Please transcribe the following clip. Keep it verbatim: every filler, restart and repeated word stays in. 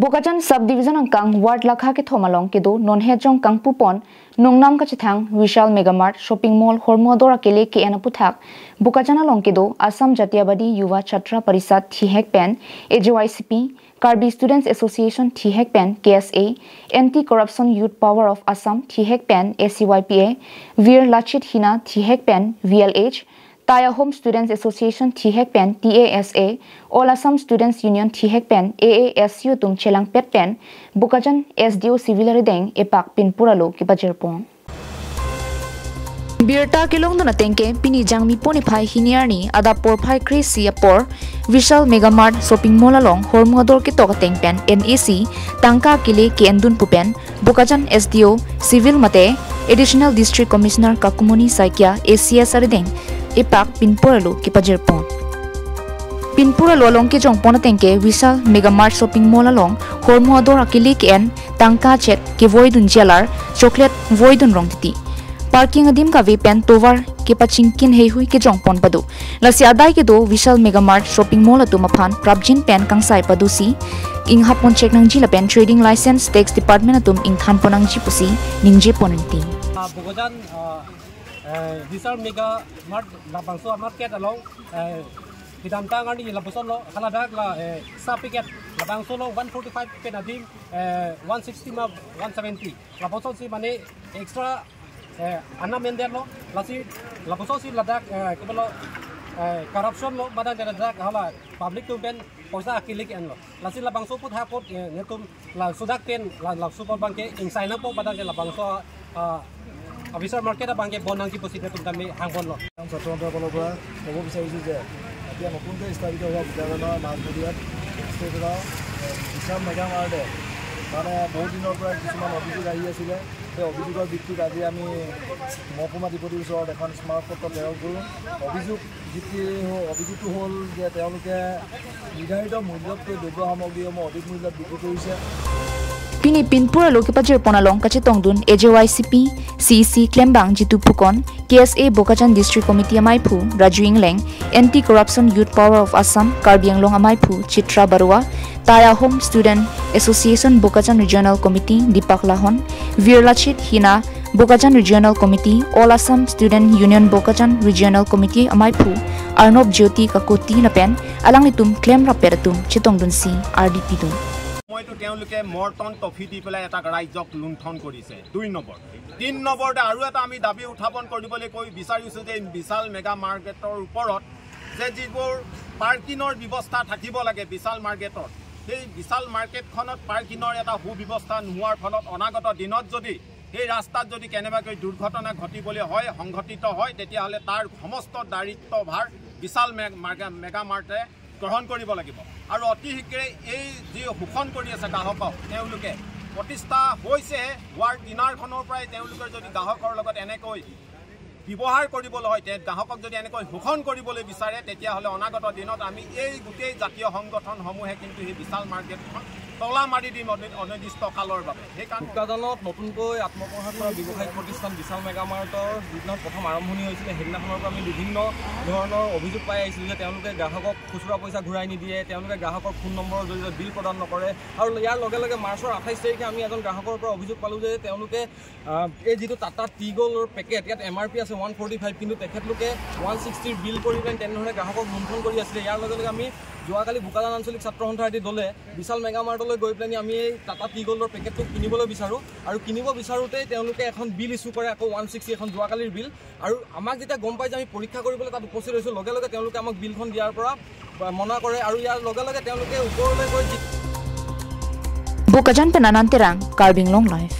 Bokajan Subdivision angkang Ward Lakha kethom along kedo non hejong kangpupon nongnam kachethang Vishal Mega Mart Shopping Mall hormu ador akele ke-en aputhak Bokajan along kedo Assam Jatiyabadi Yuva Chhatra Parishad thihek pen A J Y C P, Karbi Students Association thihek pen K S A, Anti Corruption Youth Power of Assam thihek pen A C Y P A, Veer Lachit Hina thihek pen V L H, Tai Ahom Students Association thihek pen T A S A, All Assam Students Union thihek pen A A S U atum chelangpet pen Bokajan S D O Civil arideng epak pinpur alo kepajirpon. Birta kelongdun atengke pini Jangmi pon iphai hini arni adap porphai kre-isi apor Vishal Mega Mart Shopping Mall along hormu ador ketok ateng pen N A C tangka akele ke-endun pu pen Bokajan S D O Civil mate Additional District Commissioner Kakumoni Saikia A C S arideng epak pinpur alo kepajirpon. Pinpur alo along kejongpon atengke Vishal Mega Mart Shopping Mall along hormu ador akele ke-en tangka chet kevoidunji alar chocolate voidun rong titi. Parking adim kave pen tovar kepachingkin heihui kejongpon pado. Lasi adai kedo Vishal Mega Mart Shopping Mall atum aphan prapjin pen kangsai padosi inghap ponchek nangji lapen Trading License Tax Department atum ingthan pon nangji pusi ningjepon rinti. Ah, Bokajan, ah, eh, Vishal Mega Mart labangso market along, eh, kedamtang arni lapuson lo, haladak la, eh, sa packet labangso lo one forty-five pen adim, eh, one sixty ma one seventy. Lapuson si mane extra, eh, anam endetlo, lasi lapuson si ladak, eh, kebelo, eh, corruption lo, badan ke ladak hala public atum pen poisa akele ke-enlo. Lasi labangso aphuthak apot, eh, netum la sudak pen la, la support abangke ingsai nangpo badan ke labangso, ah, Vishal Market abangke bon nangji pusi netum kami hangponlo. ছাত্ৰ সন্থাৰ ফালৰ পৰা ক'ব বিচাৰিছোঁ যে এতিয়া নতুনকৈ স্থাপিত হোৱা বোকাজানৰ মাজমজিয়াত ষ্টেট এটা, এ, বিশাল মেগা মাৰ্টে মানে বহুত দিনৰ পৰা কিছুমান অভিযোগ আহি আছিলে। সেই অভিযোগৰ ভিত্তিত আজি আমি মহকুমাধিপতিৰ ওচৰত এখন স্মাৰক পত্ৰ প্ৰেৰণ কৰোঁ। অভিযোগ ভিত্তি হ-, অভিযোগটো হ'ল যে তেওঁলোকে নিৰ্ধাৰিত মূল্যতকৈ দ্ৰব্য সামগ্ৰীসমূহ অধিক মূল্যত বিক্ৰী কৰিছে। Pini pinpur alo kepajirpon along kachetongdun A J Y C P, C E C klembang Jitu Phukan, K S A Bokajan District Committee amaiphu Raju Ingleng, Anti Corruption Youth Power of Assam Karbi Anglong amaiphu Chitra Barua, Tai Ahom Student Association Bokajan Regional Committee Deepak Lahon, Veer Lachit Hina Bokajan Regional Committee, All Assam Student Union Bokajan Regional Committee amaiphu Arnob Jyoti Kakoti lapen alanglitum klemrap pet atum chetongdunsi ardi pidun. সময়তো তেওঁলোকে Morton trophy দি পেলাই এটা ৰাইজক লুণ্ঠন কৰিছে। দুই নম্বৰ। তিন নম্বৰতে আৰু এটা আমি দাবী উত্থাপন কৰিবলৈ কৈ বিচাৰিছোঁ যে বিশাল মেগা মাৰ্কেটৰ ওপৰত যে যিবোৰ পাৰ্কিঙৰ ব্যৱস্থা থাকিব লাগে বিশাল মাৰ্কেটত, সেই বিশাল মাৰ্কেটখনত পাৰ্কিঙৰ এটা সুব্যৱস্থা নোহোৱাৰ ফলত অনাগত দিনত যদি সেই ৰাস্তাত যদি কেনেবাকৈ দুৰ্ঘটনা ঘটিবলৈ হয়, সংঘটিত হয়, তেতিয়াহ'লে তাৰ সমস্ত দায়িত্বভাৰ বিশাল মে-, মাৰ্গা-, মেগা মাৰ্টে গ্ৰহণ কৰিব লাগিব। আৰু অতি শীঘ্ৰে এই যি শোষণ কৰি আছে গ্ৰাহকক, তেওঁলোকে প্ৰতিষ্ঠা হৈছে, হোৱাৰ দিনাৰখনৰ পৰাই তেওঁলোকে যদি গ্ৰাহকৰ লগত এনেকৈ ব্যৱহাৰ কৰিবলৈ হয়, তে গ্ৰাহকক যদি এনেকৈ শোষণ কৰিবলৈ বিচাৰে, তেতিয়াহ'লে অনাগত দিনত আমি এই গোটেই জাতীয় সংগঠনসমূহে কিন্তু সেই বিশাল মাৰ্কেটখন তলা মাৰি দিম অনি-, অনিৰ্দিষ্ট কালৰ বাবে। সেইকাৰণে বোকাজানত নতুনকৈ আত্মপ্ৰকাশ কৰা ব্যৱসায়িক প্ৰতিষ্ঠান বিশাল মেগা মাৰ্টৰ যিদিনা প্ৰথম আৰম্ভণি হৈছিলে, সেইদিনাখনৰ পৰা আমি বিভিন্ন ধৰণৰ অভিযোগ পাই আহিছিলোঁ যে তেওঁলোকে গ্ৰাহকক খুচুৰা পইচা ঘূৰাই নিদিয়ে, তেওঁলোকে গ্ৰাহকৰ ফোন নম্বৰৰ জৰিয়তে বিল প্ৰদান নকৰে। আৰু ইয়াৰ লগে লগে মাৰ্চৰ আঠাইছ তাৰিখে আমি এজন গ্ৰাহকৰ পৰা অভিযোগ পালোঁ যে তেওঁলোকে, আহ, এই যিটো টাটা টি গ'ল্ডৰ পেকেট, ইয়াত এম আৰ পি আছে ওৱান ফৰ্টি ফাইভ, কিন্তু তেখেতলোকে ওৱান ছিক্সটিৰ বিল কৰি পেলাই তেনেধৰণে গ্ৰাহকক লুণ্ঠন কৰি আছিলে। ইয়াৰ লগে লগে আমি যোৱাকালি বোকাজান আঞ্চলিক ছাত্ৰ সন্থাৰ এটি দলে বিশাল মেগা মাৰ্টলৈ গৈ পেলাই আমি এই টাটা টি গ'ল্ডৰ পেকেটটো কিনিবলৈ বিচাৰোঁ আৰু কিনিব বিচাৰোঁতেই তেওঁলোকে এখন বিল ইছ্যু কৰে, আকৌ ওৱান ছিক্সটি এখন যোৱাকালিৰ বিল। আৰু আমাক যেতিয়া গম পায় যে আমি পৰীক্ষা কৰিবলৈ তাত উপস্থিত হৈছোঁ, লগে লগে তেওঁলোকে আমাক বিলখন দিয়াৰ পৰা মনা কৰে আৰু ইয়াৰ লগে লগে তেওঁলোকে ওপৰলৈ গৈ যি Bokajan pen Anand Terang, Karbi Anglong Live.